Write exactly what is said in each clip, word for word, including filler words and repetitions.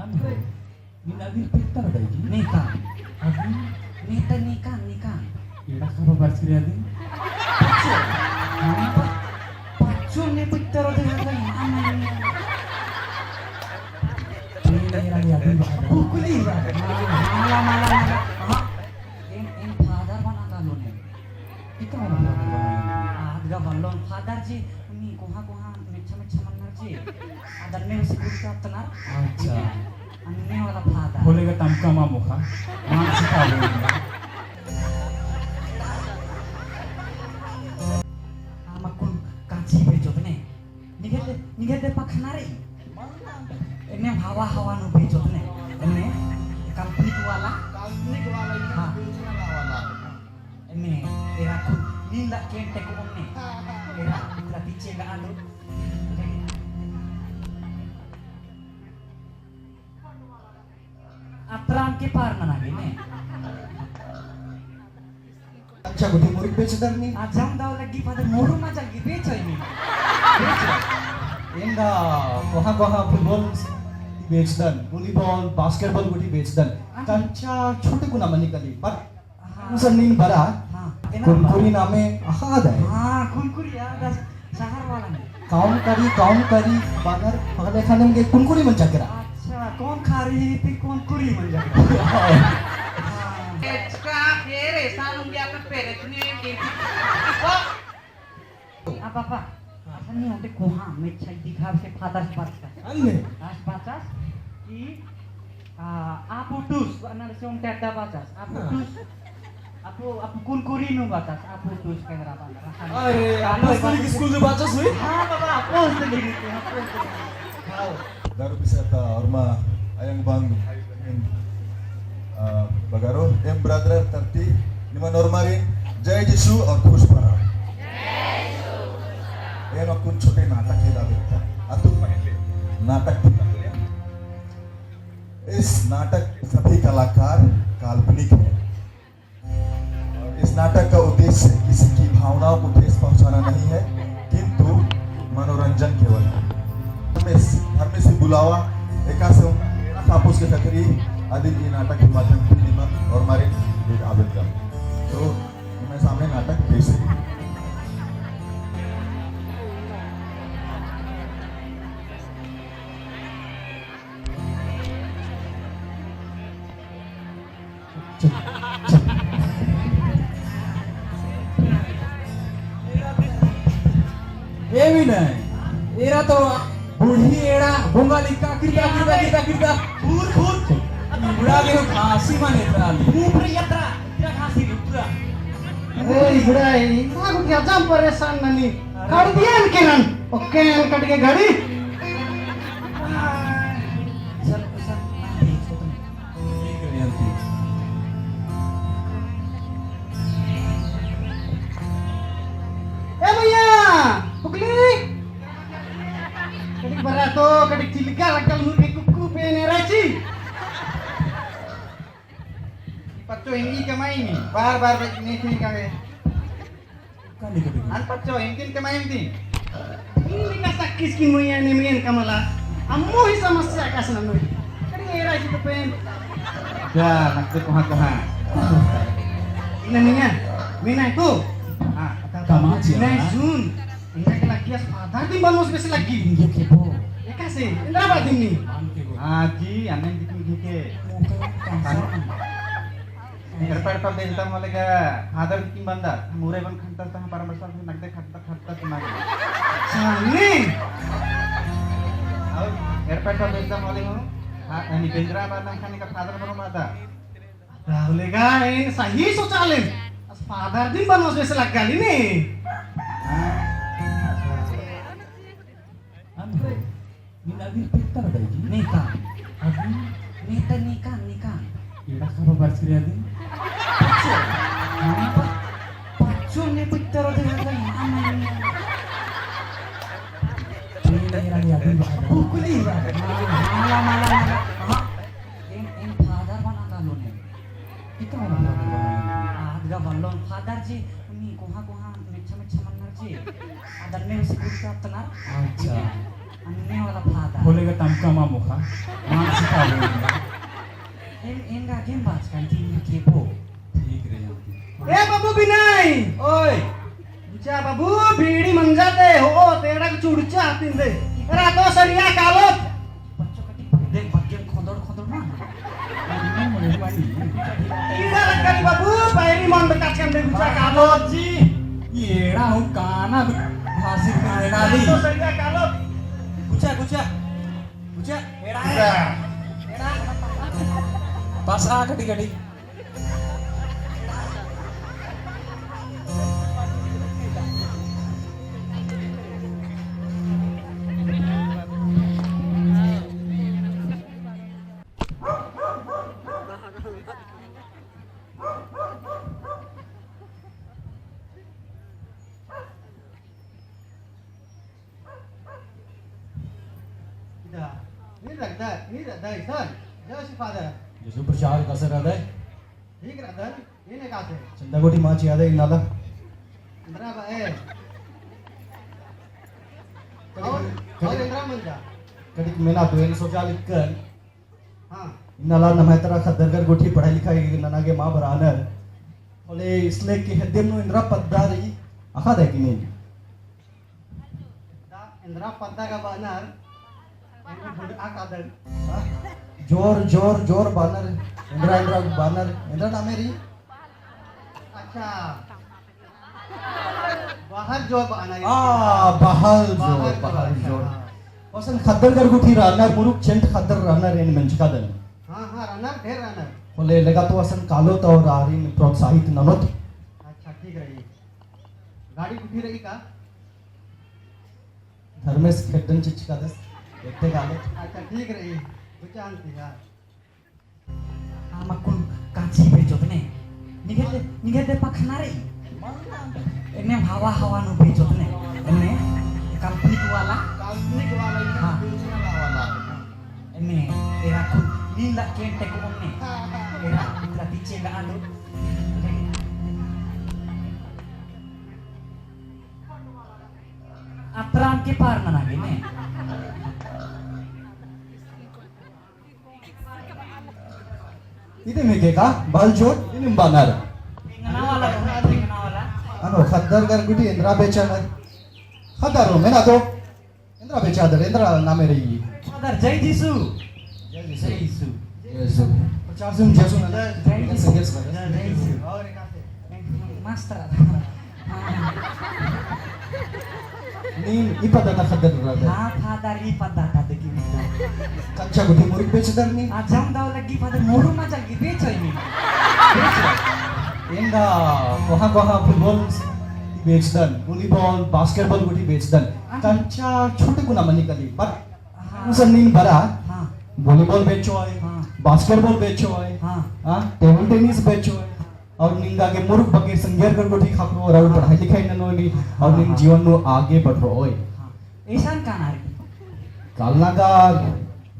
निन अदिन पित्तर दई जी। नेका। अदिन? नेता नेका, नेका। एड़ा खबर बरचकरी अदिन? पच्चो। हाँ, प-, पच्चो ने पित्तर दई हगई, हाँ, नहीं, नहीं। नहीं, नहीं, नहीं, अदिन बात। कुकुली बात। हाँ, माला, माला, माला। हाँ। एम, एम फादर बना का लोने। इतना बड़ा फादर बना। आद गा बल्लोन फादर जी, उन्नी कोहा, कोहा, मिच्छा, मिच्छा मन्नर जी। अदन्ने उसी गुरु का तनार। अच्छा। अन्ने वाला फादर। होले का तमका मा मोखा। मानसिक आ गई। आमा कुन काची बेचोत ने? निगेले, निगेले पखना रई। एन्ने हवा, हवा नू बेचोत ने। एन्ने काल्पनिक वाला। काल्पनिक वाला, इन्ने हाँ। बेचने वाला। एन्ने एरा कुन नींदा केन टेको ओन्ने। एरा इतरा पीछे गा आदो। अतराम के पार नना गे ने। अच्छा, गुटी मुरुक बेचदर नी? अजम दव लग्गी फादर मुरुक मा जल्दी बेचोय नी। बेचोय। एंगा कोहा कोहा football बेचदन, volleyball, basketball गुटी बेचदन। अच्छा। कंचा छोटे कुना मनी कली, but हाँ। उसन नीन बरा, हाँ, एना कुनकुरी बरा। नामे अख़दय। हाँ, कुनकुरी, आ, बस शहर वाला ने। कौन करी, कौन करी, बानर पगले खाने में कुनकुरी मंजा केरा। अच्छा, कौन खारी, फिर कुनकुरी मंजा केरा। हाँ। इसका फिर ऐसा लुंगिया का पेरेंट्स ने आ पापा, हाँ। असन नी ओन्टे कोहा, मिच्छा दिखाबसे फादर से बात कर। अन्ने? आस बाचस कि, आ, आप उठूस, अन्ने से ओन्टे अड्डा बाचस, आप हाँ। उठूस, आप, आप कुनकुरी नू बाचस, आप उठूस केंद्रा बाचस। अरे, आप उस तरह की स्कूल में बाचस हुई? हाँ बाबा, आप उस तरह की, आप उस तरह की। हाँ। दारू पिसाता और माँ अयंग बांग, आ, बगारो, एम ब्रदर तरती, निमन ओर्मारिन, जय यीशु और खुश परब। एम अक्कुन छोटे नाटक के ला देखता। अतु पहले नाटक दिखा ले। इस नाटक के सभी कलाकार काल्पनिक हैं। इस नाटक का उद्देश्य किसी की भावनाओं को ठेस पहुंचाना नहीं है, किंतु मनोरंजन केवल है। धर्मेस, धर्मेस ही बुलावा, एकासे उन आपस के खतरी, अदिन ई नाटक के माध्यम से निमन ओर्मारिन एक आवेदन। तो मैं सामने नाटक पेश है। चुप, चुप। ए भी नहीं। एरा तो बूढ़ी एड़ा, बोंगा लिक्का, किरदा, किरदा, किरदा, किरदा। फूर, फूर। बुढ़ा के खांसी माने तरा ली। ऊपर यात्रा, तेरा खांसी ली, पूरा। ए, बुढ़ा, ई, ना कुछ अजम परेशान ननी। कर दिया इनके रन। ओके, एन कट के घड़ी। ए भैया, पुकली। कटिक बरा तो, कटिक चिल्का लक्कल मुर्गे कुक्कू पेने राची। पच्चो हिंदी कमाई नी, बार बार बे-, नहीं थी कहे। अन पच्चो हिंदी कमाई नी। हिंदी का सक्किस की मुइया ने मियन कमला। अम्मो ही समस्या का सनन हुई। कड़ी एरा जी तो पेन। जा, नक्ते कोहा कोहा। इन्ना निया, मीना है तो? हाँ, कमा चिया। नहीं, सुन। इन्ना के लग्गी अस फादर दिम बनोस बेसे लग्गी। ये के बो? एकासे, इन्द्रा बा दिम नी। मान के बो। हाँ जी, अनेम दिम के। वो तो कैंसर। एड़पा एड़पा बेंजदम होले गा फादर दिम बंदा, मुरे बन खंडता ता, परमेश्वर से नगदे खंडता, खंडता सुना गे। सामने। और एड़पा एड़पा बेंजदम होले हूँ, हाँ, यानी बेंजरा बा नम खाने का फादर बनो माता। राहुले गा, एन सही सोचा लेन। अस फादर दिम बनोस बेसे लग्गा ली ने। हाँ। अन हो, निन अदिन पित्तर दई जी। नेका। अदिन? नेता नेका, नेका। एड़ा खबर बरचकरी अदिन? पच्चो। हाँ, प-, पच्चो ने पित्तर दई हगई, हाँ, नहीं, नहीं। नहीं, नहीं, नहीं, अदिन बात। कुकुली बात। हाँ, माला, माला, माला। हाँ। एम, एम फादर बना का लोने। इतना बड़ा फादर बना। आद गा बल्लोन फादर जी, उन्नी कोहा, कोहा, मिच्छा, मिच्छा मन्नर जी। अदन्ने उसी गुरु का तनार। अच्छा। अन्ने वाला फादर। होले का तमका मा मोखा। मान से एन, एन गा गेम बाचकन, ठीक रई। ए बाबू बिनय। ओय। बुचा बाबू, बीड़ी मंजा दे हो, तेरा चुड़चा तिंदे। एरा तो सरिया कालोत। बच्चों का टिप देख, बग्गे खोदड़ खोदड़ ना। ईड़ा लग्गन बाबू, पैरी मन बकाचकन दे बुचा कालोत। जी, एड़ा हूँ काना भाषित में नाली। तो सरिया कालोत। बुचा, बुचा, बुचा, एड़ा है। एड़ा। पास आ, कटी, कटी। इदा, नीन रअदय, नीन रअदय, सन? जय श्री फादर। जय श्री प्रचार, कसे रअदय? ठीक रअदन, नीन एकासे? चंदा गुट्ठी मा चिआदय इन्नाला। एन्दरा बा, ए। कटिक, और, कटिक, और एन्दरा मंजा? कटिक मेना तो एन सोचा लिक्कन। हाँ। इन्नाला नम्है तरा ख़द्दर गर गुट्ठी पढ़ाई लिखाई नना गे मा बरअनर। होले इसले के हेद्देम नू एन्दरा पद्दा रई, अख़दय कि नीन? दा एन्दरा पद्दा गा बअनर, एन्दरा बुड़आ कादन। हाँ? जोर, जोर, जोर बअनर, एन्दरा, एन्दरा बअनर, एन्दरा नामे रई? अच्छा। बहर जोर बअनर। आ, बहर जोर, बहर जोर, बहर अच्छा, जोर। हाँ। असन ख़द्दर गर गुट्ठी रअनर, मुरुख चेंट ख़द्दर रअनर एन मेंजकादन। हाँ, हाँ, रअनर, ढेर रअनर। होले लेगा तो असन कालोत और आरिन प्रोत्साहित ननोत। अच्छा, ठीक रई। गाड़ी गुट्ठी रई का? धर्मेस खेड्डन चिचकादस, एत्ते कालोत। अच्छा, ठीक रई। बुचान ती, हाँ। आम अक्कुन काची बेचोत ने? निंग्है दे, निंग्है दे पखना रई। एन्ने हवा हवा नू बेचोत ने? एन्ने काल्पनिक वाला? काल्पनिक वाला, इन्ने हाँ। बेचने वाला। एन्ने एरा अक्कुन नींद केन टेको ओन्ने। एरा इतरा पीछे गा आलू। अतराम के पार मना गे ने। इदे मेके का बल जोर इनिम बअनर। ठेंगना वाला, ठेंगना वाला। अनो ख़द्दर गर गुट्ठी एन्दरा बेचनर। ख़द्दर हो मेना तो। एन्दरा बेचादर, एन्दरा नामे रई। ख़द्दर जय जीसु। जय जीसु। जय जीसु। जय जीसु। प्रचार सुन जय सुन। जय जीसु। जय जीसु। और एकासे। मास्टर। नीन ई पद्दा ता ख़द्दर रअदय? हाँ, फादर ई पद्दा ता देखी। कंचा गुट्ठी मुरुख बेचदर नीन? आ जम दव लग्गी फादर, मुरुख मा जल्दी बेचोय नीन। बेचोय। एंगा कोहा कोहा फुटबॉल बेचदन, वॉलीबॉल, बास्केटबॉल गुट्ठी बेचदन। हाँ। कंचा छोटे गुना मनी कली, but हाँ। उसन नीन बरा, हाँ। वॉलीबॉल बेचोय, हाँ। बास्केटबॉल बेचोय, हाँ। हाँ, टेबल टेनिस बेचोय। और निंगा गे मुरुख बग्गे संगियर कर गुट्ठी ख़क्खरओ और हाँ। पढ़ाई लिखाई ननोय नी, हाँ, और नीन हाँ। जीवन नू आगे बढ़रओय। हाँ। एसन काना रई? कालना गा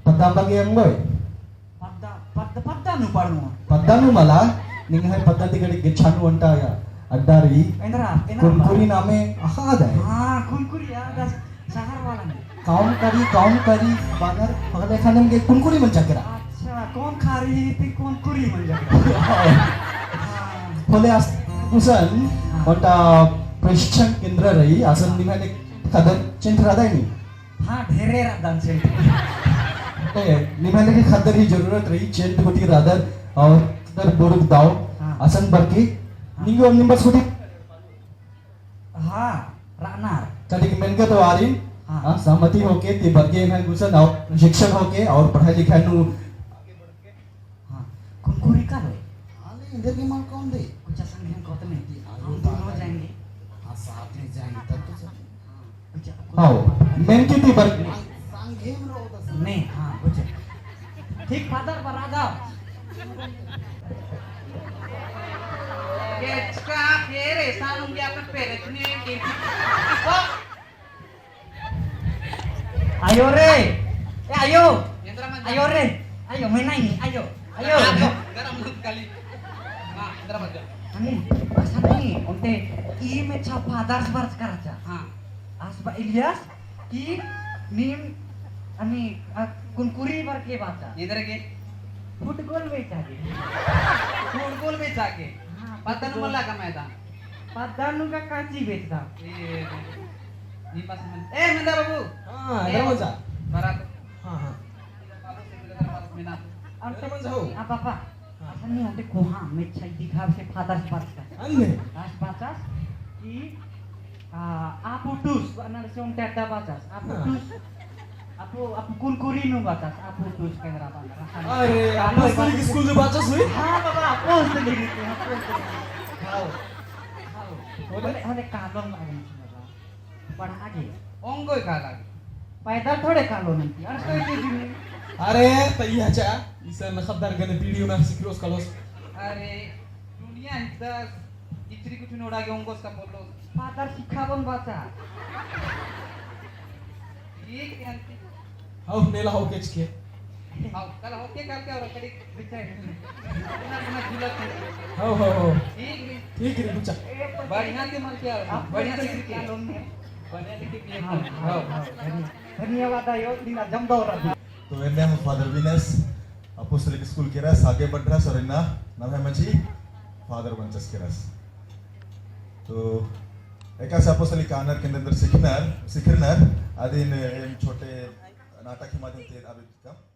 पद्दा बग्गे अंगोय। पद्दा, पद्दा, पद्दा नू पढ़नोय। पद्दा नू मला, निंग्है पद्दा ती कड़ी गेच्छा नू ओन्टा अड्डा रई। एन्दरा, एन्दरा कुनकुरी नामे अख़दय। हाँ, कुनकुरी, याद आस। शहर वाला नहीं। कौन करी, कौन करी, बअनर, पहले खाने में कुनकुरी मंजा केरा। अच्छा, कौन खा रही थी, कुनकुरी मंजा केरा। हाँ। होले आस, उसन, हाँ। ओन्टा प्रशिक्षण केंद्र रई, असन निम्है लेखे ख़द्दर चेंट रअदय नी? हाँ, ढेरे रअदन चेंट। ए, निम्है लेखे ख़द्दर ही जरूरत रई, चेंट गुट्ठी रअदर, और ख़द्दर बोरुक दाव, हाँ। असन बरकी, हाँ। निंग्है और निम्बस गुट्ठी हाँ, रअनर। कटिक मेनके तो आरिन, हाँ। हाँ, सहमति होके, ती बरगे एंग्है गुसन और शिक्षक होके और पढ़ाई लिखाई नू। हाँ, कुनकुरी कालोय? हाँ, ले, इधर की माल कौन दे? कुछ संग हम कहते नहीं, हाँ, हम दोनों जाएंगे। हाँ, साथ में जाएंगे, तब तो चल। हाँ, कुछ हाँ, मेनके ती बर- संग हम रहो तो संग। नहीं, हाँ, कुछ। ठीक, फादर, बरा जाओ। केचका, केरे, सानुम दिया कर पेरे, तूने के-, आयो रे, ए आयो, आयो रे, आयो, मैं नहीं, आयो, आयो। गरम मत काली। हाँ, एन्दरा बजा। हनी, बस हनी, ओन्टे ई में छा फादर्स बरचका रहचा। हाँ। आस बा इलियास, ई नीम, हनी, अ, कुनकुरी बरके बाचा। एन्देरगे? फुटबॉल बेचा गे। फुटबॉल बेचा गे? हाँ, पद्दा नू फुटबॉल। मल्ला का मैदान? पद्दा नू का कांची बेचदा। ए, निम्बा से मन-, ए, मंदा बाबू। हाँ, ए, एन्देर मंजा। बराबर। हाँ, हाँ। बाबू से मिलकर बात में ना। और एन्देर मंजा हो। हाँ, पापा। हाँ। असन नहीं होते कोहा में छई दिखाव से फादर से बात कर। अन्ने? फादर से बात कर कि आ, आपु टूस, अनर से ओन्टे अड्डा बाचस। आपु हाँ। टूस, आपु, आपु कुनकुरी नू बाचस, आपु टूस केंद्रा बाचस। अरे, कालो apostolic बाचस। स्कूल नू बाचस हुई? हाँ बाबा, apostolic स्कूल, apostolic। हाँ। हाँ। बोले? होले, होले कालो बाचस बाबा। पढ़ा गे। ओंगोय काला गे। पैदल थोड़े कालो नन्ती, अर सोई के जिमी। अरे, तैया चा, इसन खद्दर गने पीढ़ी में सिखरोस कालोस। अरे, दुनिया हिकदस, इचरी कुछ नोड़ा गे ओंगोस का बोलो। फादर सिखाबन बाचा। ठीक है आंटी। हाउ, नेला हाउ केच के। हाउ, कल हाउ के कल के और कड़ी बिचार। ना, ना, झूलत है। हाउ, हाउ, हाउ। ठीक है। ठीक है, बुचा। बढ़िया से मन किया, आप बढ़िया से किया। बढ़िया से किया। हाँ, हाँ, हाँ, हाँ, बढ़िया। धन्यवाद आयो, दिन जम दौर अभी। तो एन्ने हम फादर विनस, apostolic स्कूल केरस, आगे बढ़रस और इन्ना नम्है मझी फादर बंचस केरस। तो एकासे apostolic आनर के अंदर सिखनर, सिखरनर, अदिन एम छोटे नाटक के माध्यम से अभी कम।